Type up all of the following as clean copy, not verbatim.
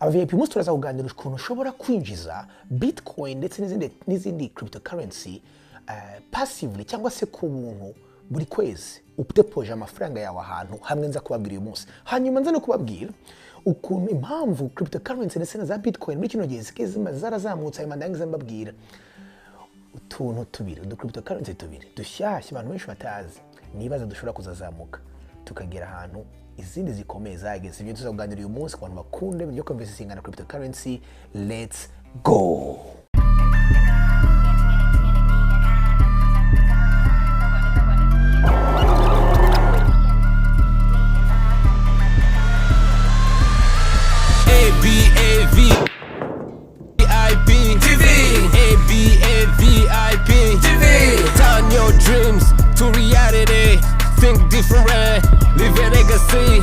Aba VIP, umunsi turaza kuganira ukuntu ushobora kwinjiza Bitcoin ndetse n'izindi cryptocurrency passively cyangwa se ku buntu buri kwezi, udepoje amafaranga yawe ahantu hamwe nza kubabwira uyu munsi. Hanyuma nza no kubabwira ukuntu impamvu cryptocurrency ndetse na za Bitcoin muri kino gihe zisigaye zarazamutse. Hanyuma ndangiza mbabwira utuntu tubiri, udu cryptocurrency tubiri dushyashya abantu benshi batazi, nibaza dushobora kuzazamuka tukagera ahantu izindi zikomeye zageze. Ibyo tuzakuganira uyu munsi ku bantu bakunda ibintu byo kwinvestinga na cryptocurrency. Let's go! A B A V I P TV, A B A V I P TV. Turn your dreams to reality. Think different, live a legacy.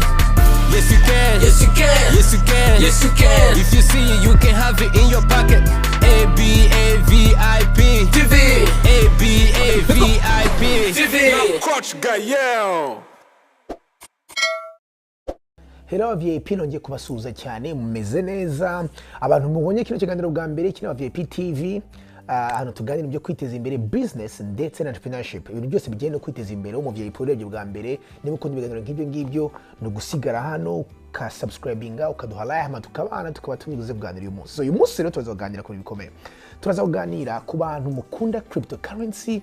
Yes you can. Yes you can. Yes you can. Yes you can. If you see it, you can have it in your pocket. A B A V I P TV. A B A V I P TV. Coach Gael. Hello VIP, nongeye kubasuhuza cyane. Mumeze neza? Abantu mubonye kino kiganiro bwa mbere, kino VIP TV, ahantu tuganira ibyo kwiteza imbere, business ndetse na entrepreneurship, ibintu byose bijyanye no kwiteza imbere. Mu VIP urebye bwa mbere, niba ukunda ibiganiro nk'ibyo ngibyo, ni ugusigara hano ukasubscribinga, ukaduha like, hama tukabana, tukaba tubibuze kuganira uyu munsi. So uyu munsi rero turaza kuganira ku bintu bikomeye. Turaza kuganira ku bantu mukunda cryptocurrency,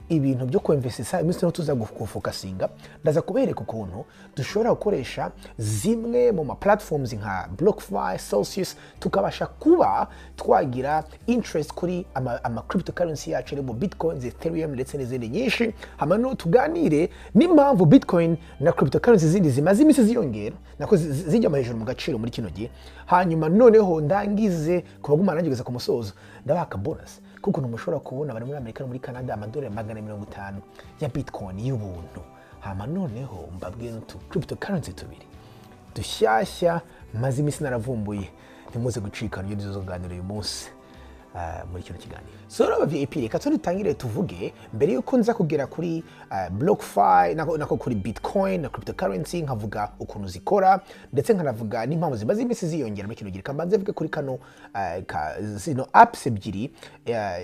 ibintu byo kwinvestisa. Iminsi niho tuza gufocusinga. Ndaza kubereka ukuntu dushobora gukoresha zimwe mu ma platforms nka BlockFi, Celsius, tukabasha kuba twagira interest kuri ama cryptocurrency yacu arimo Bitcoin, Ethereum ndetse n'izindi nyinshi. Hama no tuganire n'impamvu Bitcoin na cryptocurrency zindi zimaze iminsi ziyongera, nako zijya hejuru mu gaciro muri kino gihe. Hanyuma noneho ndangize ku baguma nanjye kugeza ku musozo, ndabaha bonus kuko mushobora kubona bari muri Amerika no muri Canada amadolari 150 ya Bitcoin y'ubuntu. Hama noneho mbabwire n'utu cryptocurrency tubiri dushyashya maze iminsi naravumbuye. Ntimuze gucikana ibyo tuzoganira uyu munsi muri kino kiganiro. So rero aba VIP, reka dutangire tuvuge mbere yuko nza kugera kuri BlockFi, nako kuri Bitcoin na cryptocurrency, nkavuga ukuntu zikora ndetse nkanavuga n'impamvu zimaze iminsi ziyongera muri kino gihe. Reka mbanze mvuge kuri kano zino apps ebyiri,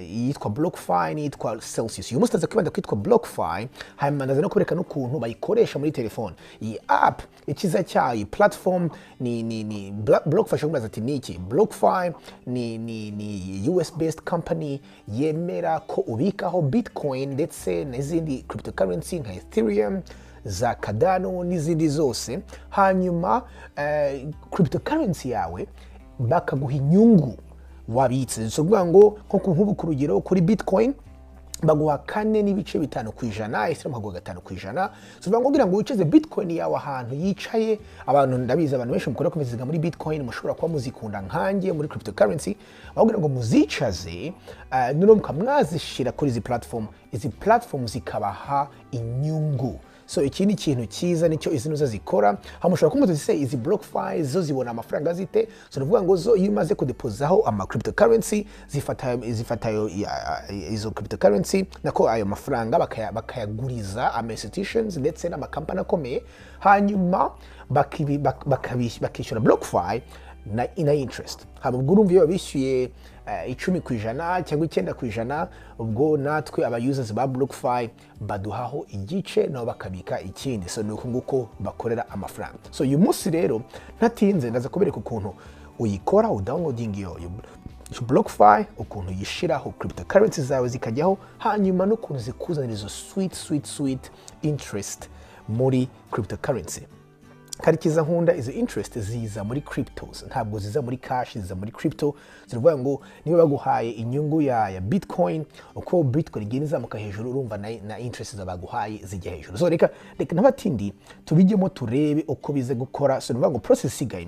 iyitwa BlockFi n'iyitwa Celsius. Uyu munsi ndaza kwibanda kwitwa BlockFi, hanyuma ndaza no kubereka n'ukuntu bayikoresha muri telefone iyi app. Ikiza cyayo, iyi platform ni BlockFi. Ushobora kubaza ati: "Ni iki BlockFi?" Ni US based company yemera ko ubikaho Bitcoin ndetse n'izindi cryptocurrency nka Ethereum, za Cardano n'izindi zose, hanyuma cryptocurrency yawe bakaguha inyungu wabitse. So kuvuga ngo nk'ubu ku rugero kuri Bitcoin baguha 4.5%, Ethereum bakaguha 5%. So bivuga ngo kugira ngo wicaze Bitcoin yawe ahantu yicaye, abantu ndabizi, abantu benshi mukunda kubiziga muri Bitcoin, mushobora kuba muzikunda nkanjye muri cryptocurrency, aho kugira ngo muzicaze, noneho mukaba mwazishyira kuri izi platform, izi platform zikabaha inyungu. So iki ni ikintu cyiza, nicyo izi nuza zikora. Hama ushobora kumubaza se izi BlockFi zo zibona amafaranga zite? So ni ukuvuga ngo zo iyo umaze kudepozaho ama cryptocurrency, zifata ayo izo cryptocurrency, nako ayo mafaranga, bakayaguriza ama institutions ndetse n'amakampani akomeye, hanyuma bakishyura BlockFi na interest. Hama ubwo urumva iyo babishyuye 10% cyangwa 9%, ubwo natwe aba users ba BlockFi baduhaho igice, nabo bakabika ikindi. So ni uku nguko bakorera amafaranga. So uyu munsi rero ntatinze, ndaza kubereka ukuntu uyikora, udownloading iyo BlockFi, ukuntu uyishiraho cryptocurrency zawe zikajyaho, hanyuma n'ukuntu zikuzanira izo sweet sweet sweet interest muri cryptocurrency. Kandi ikiza nkunda, izo interest ziza muri cryptos, ntabwo ziza muri cash, ziza muri crypto. Ziravuga ngo niba baguhaye inyungu ya Bitcoin, uko Bitcoin igenda izamuka hejuru, urumva na interest baguhaye zijya hejuru. So reka n'abatindi tubijyemo, turebe uko bize gukora. So ni ngo process isigaye,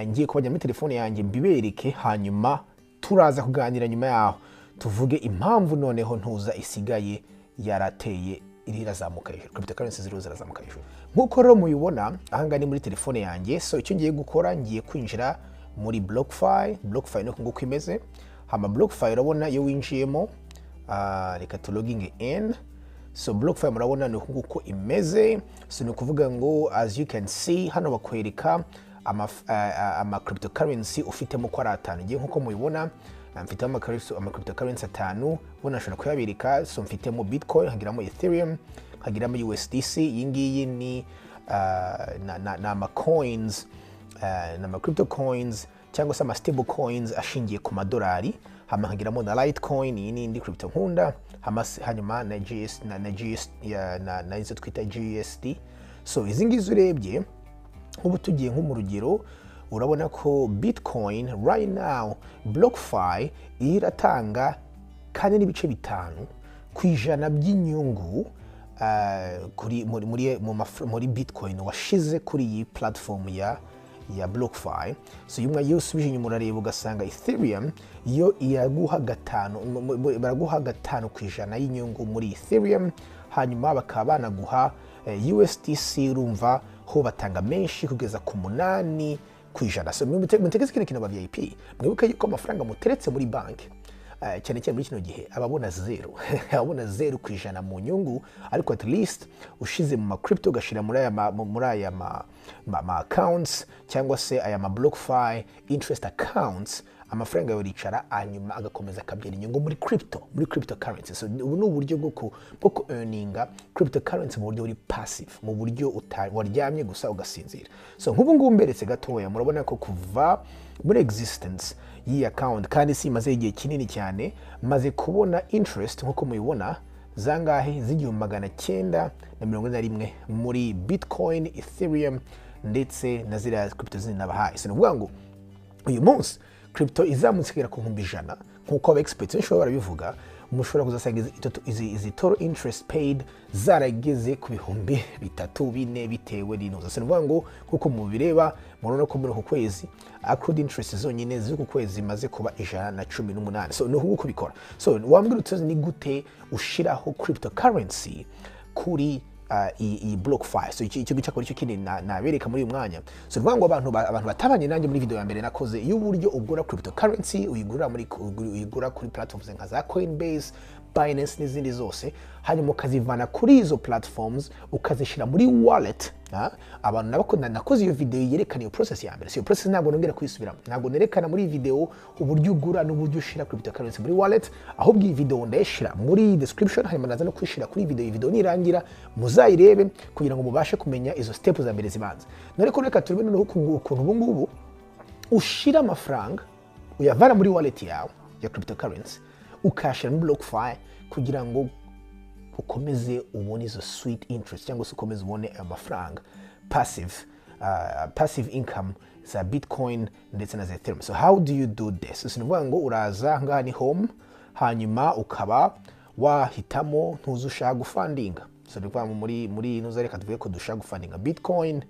ngiye kubajya muri telefone yanjye mbibereke, hanyuma turaza kuganira nyuma yaho, tuvuge impamvu noneho ntuza isigaye yarateye iri irazamuka hejuru, cryptocurrency ziriho zirazamuka hejuru. Nk'uko rero mubibona, ahangaha ni muri telefone yanjye. So icyo ngiye gukora, ngiye kwinjira muri BlockFi. BlockFi ni uku nguku imeze. Hama BlockFi urabona iyo winjiyemo, reka tuloginge in. So BlockFi murabona ni uku nguku imeze. So ni ukuvuga ngo as you can see hano bakwereka ama cryptocurrency ufitemo ko ari atanu. Ngiye nkuko mubibona, mfitemo ama cryptocurrency atanu, ubona nashobora kuyabereka. So mfitemo Bitcoin, nkagiramo Ethereum, nkagiramo USDC. Iyi ngiyi ni na ama coins, na ama crypto coins cyangwa se ama stable coins ashingiye ku madolari. Hama nkagiramo na Litecoin, iyi ni indi crypto nkunda. Hanyuma na GS na GS ya, na izo twita GSD. So izi ngizi urebye nk'ubu tugiye nko mu rugero, urabona ko Bitcoin right now BlockFi iratanga 4.5% by'inyungu kuri muri Bitcoin washize kuri iyi platform ya BlockFi. So iyo usubije inyuma urareba ugasanga Ethereum yo iraguha 5, baraguha 5% y'inyungu muri Ethereum. Hanyuma bakaba banaguha USDC, urumva ho batanga menshi kugeza ku 8%. So mutegeze kino kintu ba VIP, mwibuke yuko amafaranga muteretse muri banki, cyane cyane muri kino gihe, ababona zero, ababona 0% mu nyungu. Ariko at least ushize mu ma crypto, ugashira muri aya ma accounts cyangwa se aya ma BlockFi interest accounts, amafaranga yawe aricara hanyuma agakomeza akabyara inyungu muri crypto, muri cryptocurrency. So ubu ni uburyo bwo ku earninga cryptocurrency mu buryo buri passive, mu buryo waryamye gusa ugasinzira. So nk'ubu ngubu mberetse gatoya, murabona ko kuva muri existence y'iyi account, kandi si imaze igihe kinini cyane, maze kubona interest nk'uko mubibona zangahe z'1941 muri Bitcoin, Ethereum ndetse na ziriya crypto zindi nabahaye. So ni ukuvuga ngo uyu munsi crypto izamutse ikagera ku 100,000, nk'uko aba experts benshi baba barabivuga, mushobora kuzasanga izi total interest paid zarageze ku 3000, 4000, bitewe n'intuza. So ni ukuvuga ngo nk'uko mubireba, murabona ko muri uku kwezi accrued interest zonyine z'uku kwezi zimaze kuba 118. So ni uku bikora. So wambwira uti ni gute ushiraho cryptocurrency kuri iyi BlockFi? So icyo gice akaba aricyo kindi nabereka muri uyu mwanya. So ni ukuvuga ngo abantu batabanye nanjye muri video ya mbere nakoze y'uburyo ugura cryptocurrency, uyigura kuri platforms nka za Coinbase, Binance n'izindi zose, hanyuma ukazivana kuri izo platforms ukazishyira muri wallet. Abantu nabo nakoze iyo video yerekana iyo process ya mbere. So iyo process ntabwo nongera kuyisubiramo, ntabwo nerekana muri iyi video uburyo ugura n'uburyo ushyira cryptocurrency muri wallet, ahubwo iyi video ndayishyira muri description, hanyuma naza no kuyishyira kuri iyi video. Iyi video nirangira muzayirebe kugira ngo mubashe kumenya izo step za mbere zibanza. None ko reka turebe noneho ukuntu ubu ngubu ushira amafaranga, uyavana muri wallet yawe ya cryptocurrency ukayashyira muri BlockFi kugira ngo ukomeze ubone izo sweet interest, cyangwa se ukomeze ubone ayo mafaranga passive income za Bitcoin ndetse na za Ethereum. So how do you do this? So ni ukuvuga ngo uraza ngaha ni home, hanyuma ukaba wahitamo ntuzi ushaka gufundinga. So ni ukuvuga ngo muri ntuza, reka tuvuge ko dushaka gufundinga Bitcoin.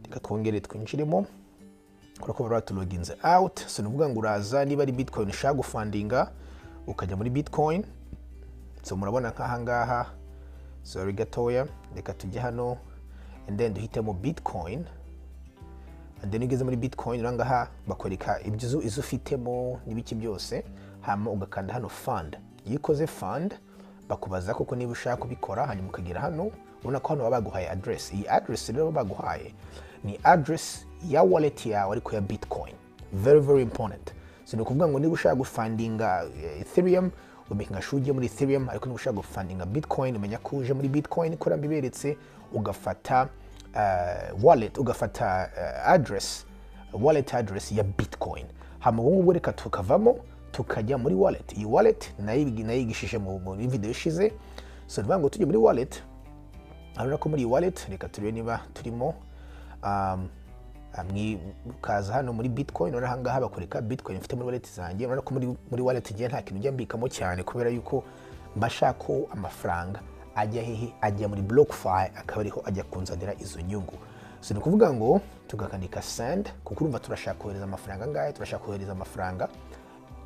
Reka twongere twinjiremo kubera ko bari batuloginze out. So ni ukuvuga ngo uraza, niba ari Bitcoin ushaka gufundinga, ukajya muri Bitcoin. So murabona nk'aha ngaha, sorry gatoya, reka tujye hano and then duhitemo Bitcoin. And then iyo ugeze muri Bitcoin, ura ngaha bakwereka ibyo izo ufitemo n'ibiki byose, hanyuma ugakanda hano fund. Iyo ukoze fund, bakubaza koko niba ushaka kubikora, hanyuma ukagera hano, ubona ko hano baba baguhaye address. Iyi address rero baba baguhaye ni address ya wallet yawe ariko ya Bitcoin. Very very important. So ni ukuvuga ngo niba ushaka gufundinga Ethereum, umakinga sure ujye muri Ethereum, ariko niba ushaka gufundinga Bitcoin, umenya ko uje muri Bitcoin kuri mbiberetse, ugafata wallet, ugafata address, wallet address ya Bitcoin. Hama ubu ngubu reka tukavamo tukajya muri wallet. Iyi wallet nayigishije muri video ishize. So ni ukuvuga ngo tujye muri wallet, urabona ko muri iyi wallet, reka turebe niba turimo, ukaza hano muri Bitcoin. Urabona aha ngaha bakwereka Bitcoin mfite muri wallet zanjye. Urabona ko muri wallet ngiye nta kintu njya mbikamo cyane, kubera yuko mba nshaka ko amafaranga ajya hehe? Ajya muri BlockFi, akaba ariho ajya kunzanira izo nyungu. So ni ukuvuga ngo tugakandika send, kuko urumva turashaka kohereza amafaranga angahe? Turashaka kohereza amafaranga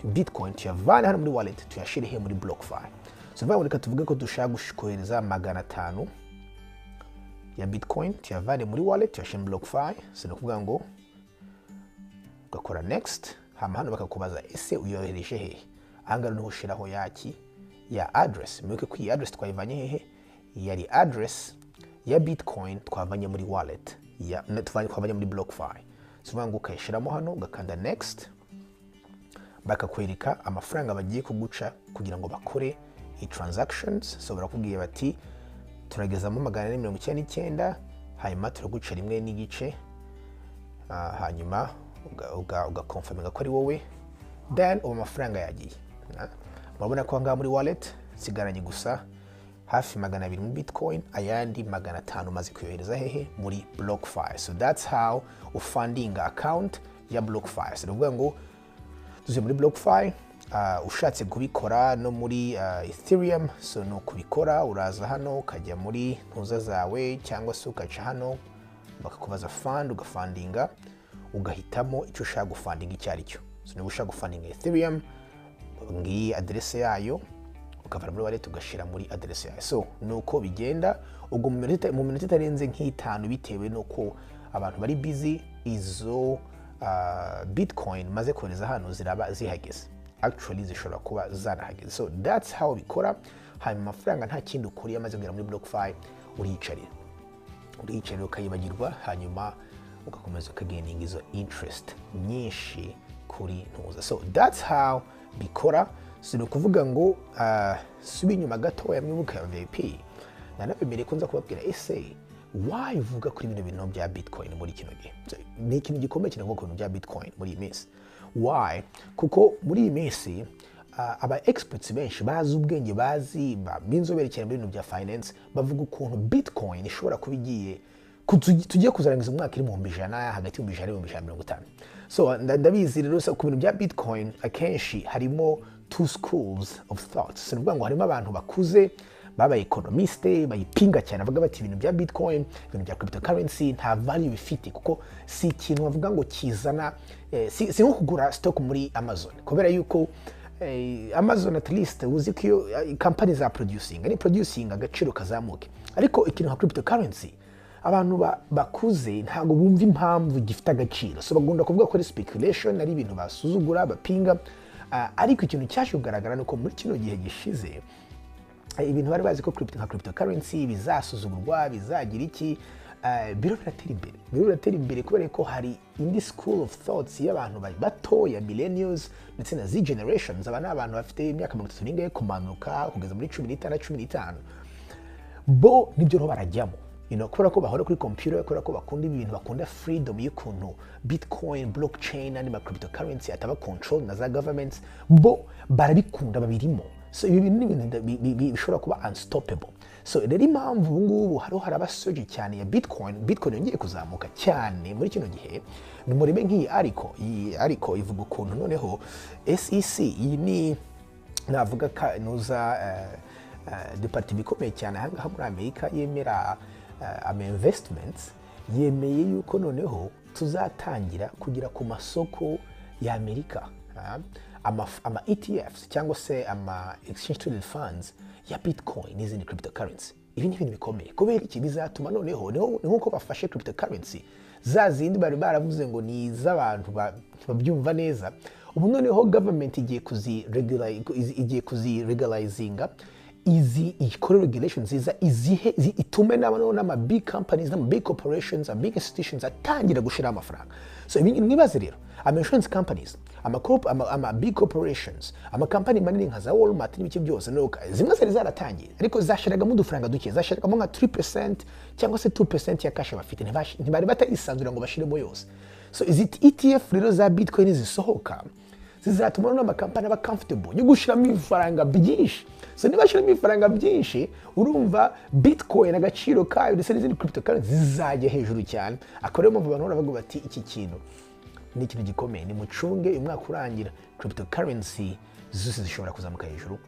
Bitcoin, tuyavane hano muri wallet tuyashyire he? Muri BlockFi. So ni ukuvuga ngo reka tuvuge ko dushaka kohereza 500 ya Bitcoin, tuyavane muri wallet tuyashyire muri BlockFi. So ni ukuvuga ngo ugakora next, hama hano bakakubaza ese uyohereje hehe? Ahangaha niho ushyiraho yaki ya address. Mwibuke ko iyi address twayivanye hehe? Yari address ya Bitcoin twavanye muri wallet ya twavanye muri BlockFi. So uvuga ngo ukayishyiramo hano, ugakanda next, bakakwereka amafaranga bagiye kuguca kugira ngo bakore i transactions. So barakubwiye bati turagezamo 499, hanyuma turaguca 1.5, hanyuma ugaconfirminga ko ari wowe, then ubu amafaranga yagiye. Murabona ko ahangaha muri wallet nsigaranye gusa hafi 200 muri Bitcoin, ayandi 500 maze kuyohereza hehe? Muri BlockFi. So that's how ufundinga account ya BlockFi. So ni ukuvuga ngo tuze muri BlockFi, ushatse kubikora no muri Ethereum, so ni ukubikora uraza hano ukajya muri ntuza zawe, cyangwa se ugaca hano bakakubaza fund, ugafundinga, ugahitamo icyo ushaka gufundinga icyo ari cyo. So niba ushaka gufundinga Ethereum, ngiyi aderese yayo, ukavana muri wallet ugashyira muri aderese yayo. So ni uko bigenda. Ubwo mu minota itarenze nk'itanu, bitewe n'uko abantu bari busy, izo Bitcoin maze kohereza hano ziraba zihageze. Actually zishobora kuba zanahageze. So that's how bikora. Hanyuma amafaranga nta kindi ukora, iyo amaze kugera muri BlockFi uriyicarira ukayibagirwa, hanyuma ugakomeza ukagaininga izo interest nyinshi kuri ntuza. So that's how bikora. So ni ukuvuga ngo subi inyuma gatoya, mwibuka ya VIP nanabemereye ko nza kubabwira ese why uvuga kuri bino bintu bya Bitcoin muri kino gihe. So, ni ikintu gikomeye cyane kuvuga ku bintu bya Bitcoin muri iyi minsi. Why? Kuko muri iyi minsi aba experts benshi bazi ubwenge, bazi b'inzobere cyane mu bintu bya finance, bavuga ukuntu Bitcoin ishobora kuba igiye tugiye kuzarangiza umwaka iri mu 100,000, hagati y'ibihumbi 100 n'ibihumbi 150,000. So ndabizi rero, so ku bintu bya Bitcoin akenshi harimo two schools of thoughts. So ni ukuvuga ngo harimo abantu bakuze baba economiste bayipinga cyane, bavuga bati ibintu bya Bitcoin, ibintu bya cryptocurrency nta value bifite, kuko si ikintu bavuga ngo kizana, si nko kugura stock muri Amazon, kubera yuko Amazon at least uzi ko iyo company za producing ni producing agaciro kazamuke. Ariko ikintu nka cryptocurrency abantu bakuze ntabwo bumva impamvu gifite agaciro, so bagomba kuvuga ko ari speculation, ari ibintu basuzugura, bapinga. Ariko ikintu cyaje kugaragara ni uko muri kino gihe gishize, ibintu bari bazi ko nka cryptocurrency bizasuzugurwa, bizagira iki, biro biratera imbere, biro biratera imbere, kubera ko hari indi school of thoughts y'abantu batoya, millennials ndetse na Z generations. Aba ni abantu bafite imyaka 30 n'ingahe kumanuka kugeza muri 16, 15. Bo nibyo rero barajyamo, kubera ko bahora kuri computer, kubera ko bakunda ibintu, bakunda freedom y'ukuntu Bitcoin, blockchain n'andi ma cryptocurrency ataba control na za governments. Bo barabikunda, babirimo. So ibi bintu ni ibintu bishobora kuba unstoppable. So rero impamvu ubu ngubu hariho haraba surge cyane ya Bitcoin, Bitcoin yongeye kuzamuka cyane muri kino gihe, ni murebe nk'iyi ariko iyi ariko ivuga ukuntu noneho SEC, iyi ni navuga ka nuza department ikomeye cyane ahangaha muri Amerika yemera ama investments, yemeye yuko noneho tuzatangira kugera ku masoko ya Amerika ama ETFs cyangwa se ama exchange traded funds ya Bitcoin n'izindi cryptocurrency. Ibi ni ibintu bikomeye. Kubera iki? Bizatuma noneho ni nkuko bafashe cryptocurrency za zindi bari baravuze ngo ni iz'abantu babyumva neza, ubu noneho government igiye kuziregulayizinga, izi ikore regulation nziza izihe itume n'ama big companies n'ama big corporations, ama big institutions atangira gushiraho amafaranga. So ibi mwibaze rero, ama insurance companies, ama big corporations, ama company manini nka za Walmart n'ibiki byose, nuko zimwe zari zaratangiye ariko zashiragamo udufaranga duke, zashiragamo nka 3% cyangwa se 2% ya cash bafite, ntibari batayisanzura ngo bashiremo yose. So izi ETF rero za Bitcoin zisohoka zizatuma noneho amakampani aba comfortable yo gushiramo ibifaranga byinshi. So niba ashyiramo ibifaranga byinshi, urumva Bitcoin agaciro kayo ndetse n'izindi cryptocurrency zizajya hejuru cyane. Akaba ariyo mpamvu abantu baravuga bati iki kintu ni ikintu gikomeye, nimucunge uyu mwaka urangira cryptocurrency zose zishobora kuzamuka hejuru.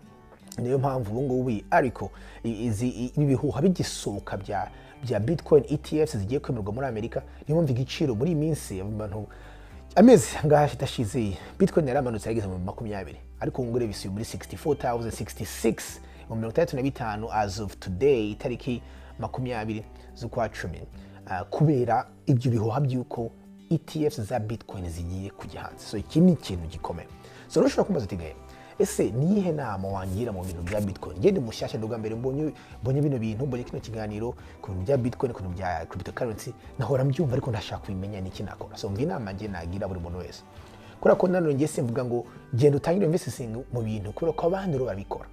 Niyo mpamvu ubu ngubu ariko ibi bihuha bigisohoka bya Bitcoin ETFs zigiye kwemerwa muri Amerika, niyo mpamvu igiciro muri iyi minsi abantu amezi ngaha idashize Bitcoin yaramanutse yageze mu 20, ariko ubu ngubu bisubiye muri 64,000, 66, mu 65 as of today, itariki 20 z'ukwa cumi, kubera ibyo bihuha by'uko ETFs za Bitcoin zigiye kujya hanze. So iki ni ikintu gikomeye. So rero ushobora kumbaza uti gahe Ese niyihe nama wangira mu bintu bya Bitcoin? Ngende mushyashya, nduga mbere mbonye bino bintu, mbonye kino kiganiro ku bintu bya Bitcoin, ku bintu bya cryptocurrency, nahora mbyumva ariko ndashaka kubimenya, niki nakora? So mva inama ngiye nagira buri muntu wese, kubera ko nanone ngiye simvuga ngo genda utangire investing mu bintu kubera ko abandi rero babikora,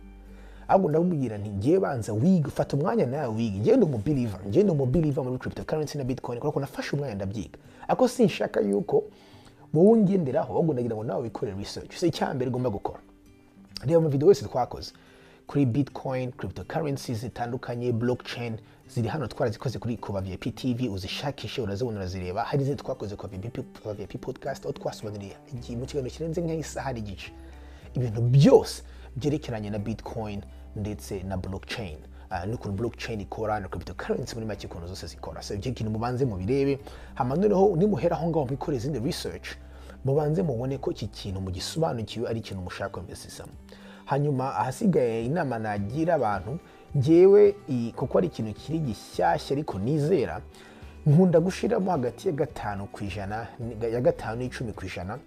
ahubwo ndamubwira nti ngiye banza wiga, fata umwanya nawe wiga. Ngende umu believer, ngende umu believer muri cryptocurrency na Bitcoin kubera ko nafashe umwanya ndabyiga, ariko sinshaka yuko wowe ungenderaho, ahubwo ndagira ngo nawe wikorere research. So icya mbere ugomba gukora, reba mu video wese twakoze kuri Bitcoin, cryptocurrencies zitandukanye, blockchain ziri hano, twarazikoze kuri Kuba VIP TV, uzishakishe urazibona, urazireba. Hari izindi twakoze kuba VIP, Kuba VIP podcast, aho twasobanuriye mu kiganiro kirenze nk'isaha n'igice ibintu byose byerekeranye na Bitcoin ndetse na blockchain, n'ukuntu blockchain ikora na cryptocurrency muri make ukuntu zose zikora. So ibyo kintu mubanze mubirebe, hama noneho nimuhera aho ngaho mwikore izindi research, mubanze mubone ko iki kintu mugisobanukiwe, ari ikintu mushaka kwinvestisamo. Hanyuma ahasigaye, inama nagira abantu ngewe, kuko ari ikintu kiri gishyashya ariko nizera, nkunda gushiramo hagati ya 5%, ya 5 n'10%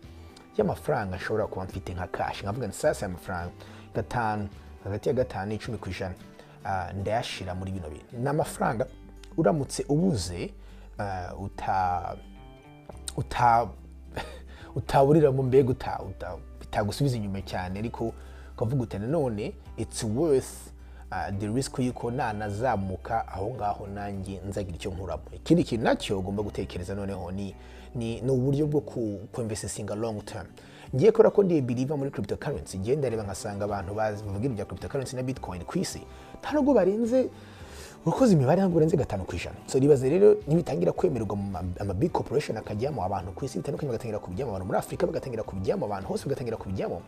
y'amafaranga nshobora kuba mfite nka cash, nkavuga nti sasa aya mafaranga 5, hagati ya 5 n'10%, ndayashira muri bino bintu. Ni amafaranga uramutse ubuze, uta uta utaburiramo, mbega bitagusubiza inyuma cyane, ariko ukavuga uti nanone it's worth the risk yuko nanazamuka aho ngaho nanjye nzagira icyo nkuramo. Ikindi kintu nacyo ugomba gutekereza noneho ni uburyo bwo ku investinga long term. Ngiye kubera ko ndi believer muri cryptocurrency, ngiye ndareba nkasanga abantu bazi bavuga ibya cryptocurrency na Bitcoin ku isi nta nubwo barenze, ukoze imibare, ntabwo barenze 5%. So ribaze rero nibitangira kwemererwa mu ama big corporation akajyamo, abantu ku isi bitandukanye bagatangira kubijyamo, abantu muri Afurika bagatangira kubijyamo, abantu hose bagatangira kubijyamo.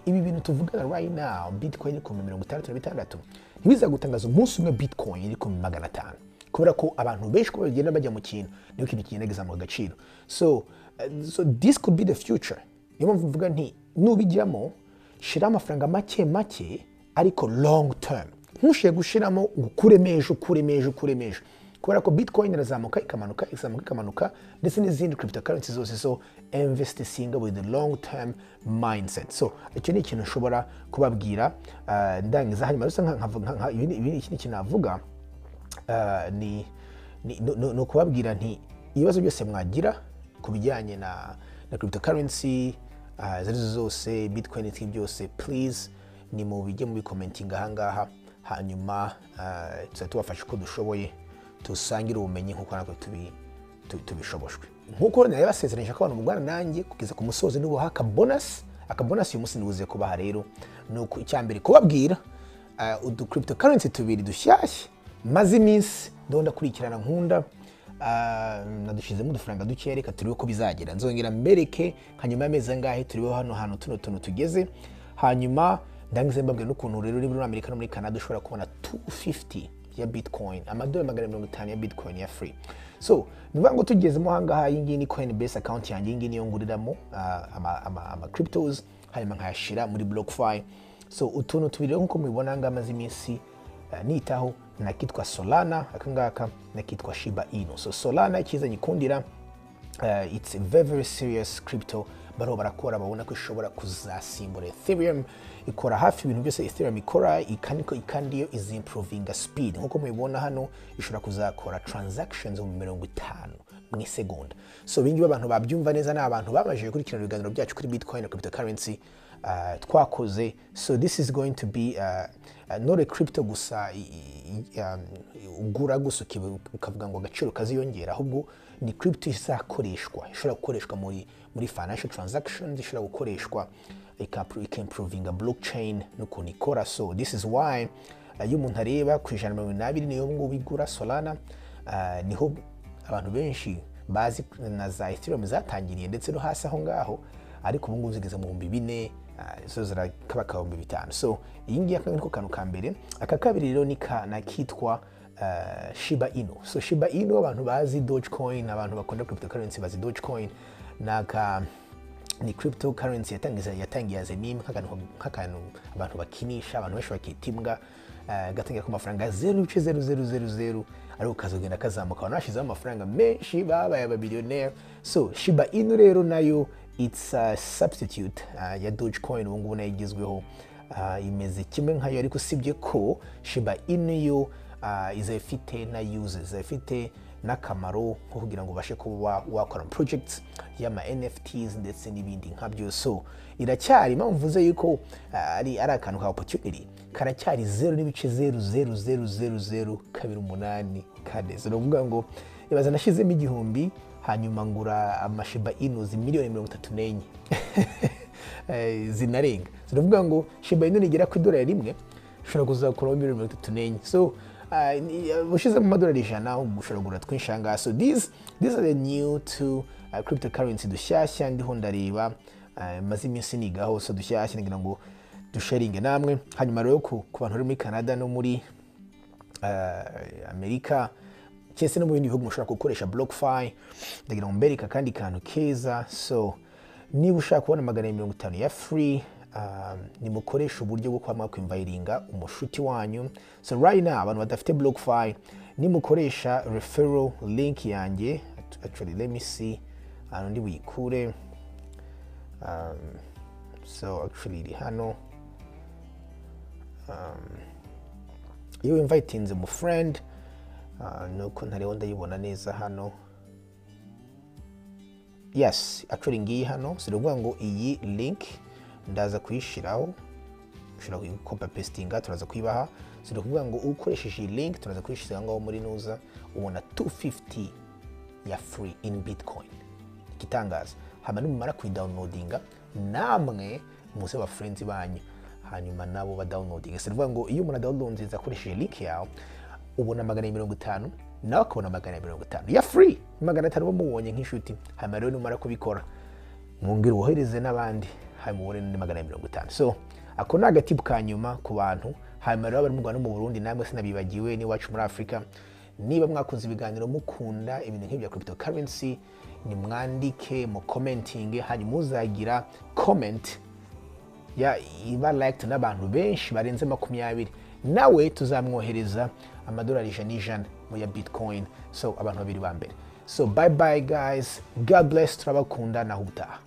Ibi bintu tuvugana right now, Bitcoin iri ku 66,000, ntibizagutangaza umunsi umwe Bitcoin iri ku 500, kubera ko abantu benshi uko bagenda bajya mu kintu niyo kintu kigenda kizamuka agaciro. So this could be the future. Niyo mpamvu mvuga nti nubijyamo shiraho amafaranga make make ariko long term, ntushire gushiramo ngo ukuremo ejo, ukuremo ejo, ukuremo ejo, kubera ko Bitcoin irazamuka ikamanuka, izamuka ikamanuka, ndetse n'izindi cryptocurrency zose. So investing with the long term mindset. So icyo ni ikintu nshobora kubabwira ndangiza. Hanyuma rusa ikindi kintu navuga ni ukubabwira nti ibibazo byose mwagira ku bijyanye na cryptocurrency izo arizo zose, Bitcoin n'ibindi byose, please ni mu bijye mubicommentinga ahangaha, hanyuma tuzajya tubafasha uko dushoboye, dusangire ubumenyi nk'uko natwe tubishoboshwe. Nk'uko nari basezeranyije ko abantu mugwana nanjye kugeza ku musozi nubaha akabonus, akabonus uyu munsi nibuze kubaha rero ni uku: icya mbere kubabwira udu cryptocurrency tubiri dushyashya maze iminsi ndabona ndakurikirana nkunda, nadushyizemo udufaranga dukeya, reka turebe ko bizagera. Nzongera mbereke nka nyuma y'amezi angahe, turebe hano hantu tuno tuntu tugeze. Hanyuma ndangize mbabwira n'ukuntu rero uri muri Amerika no muri Canada ushobora kubona 250 ya Bitcoin, amadolari 250 ya Bitcoin ya free. So ni ukuvuga ngo tugezemo ahangaha, iyi ngiyi ni Coinbase account yanjye, iyi ngiyi niyo nguriramo ama cryptos, hanyuma nkayashyira muri BlockFi. So utuntu tubiri rero nk'uko mubibona ahangaha amaze iminsi nitaho, nakitwa Solana aka ngaka, nakitwa Shiba Inu. So Solana icyiza nyikundira, it's a very very serious crypto, bariho barakora, babona ko ishobora kuzasimbura Ethereum, ikora hafi ibintu byose Ethereum ikora, kandi yo is improving speed. Nk'uko mubibona hano, ishobora kuzakora transactions mu 50 mu isegonda. So ibingibi abantu babyumva neza ni abantu babashije gukurikirana ibiganiro byacu kuri Bitcoin na cryptocurrency twakoze. So this is going to be not a crypto gusa ugura gusa ukavuga ngo agaciro kaziyongera, ahubwo ni crypto izakoreshwa, ishobora gukoreshwa muri financial transactions, ishobora gukoreshwa ikaimprovinga blockchain n'ukuntu ikora. So this is why iyo umuntu areba ku 120 niyo ngubu igura Solana, niho abantu benshi bazi na za Ethereum zatangiriye, ndetse no hasi aho ngaho, ariko ubu ngubu zigeze mu 4000, zo zirakaba 5000. So iyi ngiyi aka niko kantu ka mbere. Aka kabiri rero ni ka nakitwa Shiba Inu. So Shiba Inu, abantu bazi Dogecoin, abantu bakunda cryptocurrency bazi Dogecoin, naka ni cryptocurrency yatangiye as a meme, nk'akantu abantu bakinisha, abantu benshi bakita imbwa, gatangira ku mafaranga 0.0000, ariko kazogenda kazamuka, abantu bashizeho amafaranga menshi babaye ababiliyoneri. So Shiba Inu rero nayo It's a substitute ya Dogecoin. Ubu ngubu nayo igezweho, imeze kimwe nkayo, ariko usibye ko Shiba Inu yo izaba ifite na use, izaba ifite n'akamaro nko kugira ngo ubashe kuba wakora projects y'ama NFTs ndetse n'ibindi nkabyo. So iracyari, impamvu mvuze yuko ari akantu ka opportunity, karacyari 0.0000028. So ni ukuvuga ngo ibaza nashyizemo 1000, hanyuma ngura amashiba Inus miliyoni 34 zinarenga. So ni ukuvuga ngo Shiba Inu nigera ku idolari 1, ushobora kuzakuraho miliyoni 34. So ushyizemo amadolari 100, ushobora kugura twinshi aha ngaha. So these are the new two cryptocurrency dushyashya ndiho ndareba, maze iminsi nigaho. So dushyashya ngira ngo dusharinge namwe. Hanyuma rero ku bantu bari muri Canada no muri Amerika cyese no mu bindi bihugu mushobora gukoresha BlockFi, ndagira ngo mbereke akandi kantu keza. So niba ushaka kubona 250 ya free, nimukoresha uburyo bwo kuba mwakwinvitinga umushuti wanyu. So right now, abantu badafite BlockFi, nimukoresha referral link yanjye, actually let me see ahantu ndi buyikure. So actually iri hano. Iyo winvitinze mu friend, nuko ntariho ndayibona neza hano. Yes, actually ngiyi hano. Si ukuvuga ngo iyi link ndaza kuyishyiraho, ushobora kuyikopa pastinga, turaza kuyibaha. Si ukuvuga ngo ukoresheje iyi link, turaza kuyishyira ngaho muri nuza, ubona 250 ya free in Bitcoin. Igitangaza, hama nimumara kuyidownloadinga, namwe muze ba friends banyu, hanyuma nabo badownloadinga. Si ukuvuga ngo iyo umuntu adownloadinze akoresheje link yawe, ubona 250, nawe akabona 250 ya free, 500 bamubonye nk'inshuti. Hanyuma rero numara kubikora, mwongere wohereze n'abandi, hanyuma ubone n'indi 250. So ako ni agatipu ka nyuma ku bantu. Hanyuma rero abari mu Rwanda no mu Burundi, namwe sinabibagiwe, n'iwacu muri Afurika, niba mwakunze ibiganiro, mukunda ibintu nk'ibya cryptocurrency, nimwandike mu commenting. Hanyuma uzagira comment ya iba liked n'abantu benshi barenze 20, nawe tuzamwohereza amadolari 100 mu ya Bitcoin. So abantu babiri ba mbere. So bye bye guys, God bless, turabakunda, naho ubutaha.